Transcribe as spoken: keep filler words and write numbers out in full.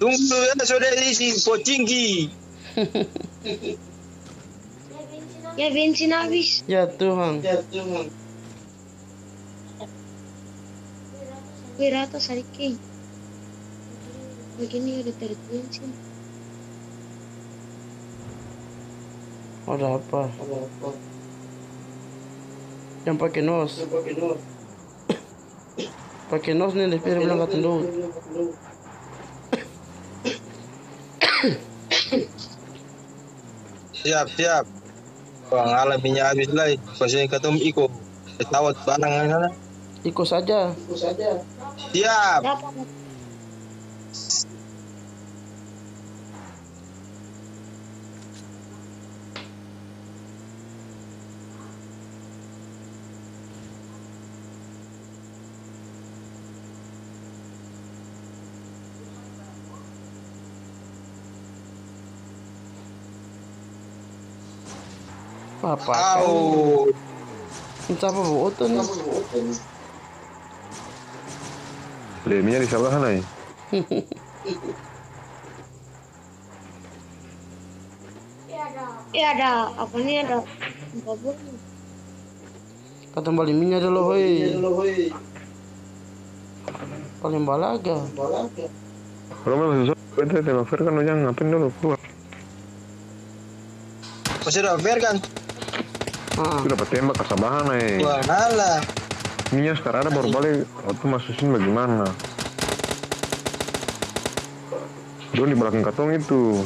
Tunggu dulu ya, sudah isi pocingki. Ya, bensin habis. Ya, Tuhan. Wih, rata sadiki. Begini udah terbensin. Ada apa? Yang pakai nos. Pakai nos nih, D P R bilang katong dulu. Siap, siap. Wah, ngala minya abis lai. Pas ini katong iko pesawat barang lai sana. Iko saja. Siap. Apa? Au. Ini sapa bawa oto nih? Leh, minya di salah sana, eh. Iya, ada apa nih, ada empat belas. Katong bali minya dolo, hoi. Paling balaga. Kalau masih susah, bete tembak Ferkan dong, jang ngapain dolo, keluar. Masih ada Ferkan? Ah. Sudah patembak, kasabahang, eh. Wah, ngalah. Minya sekarang ada baru balik, waktu masuk sini bagaimana? Dong di belakang katong itu.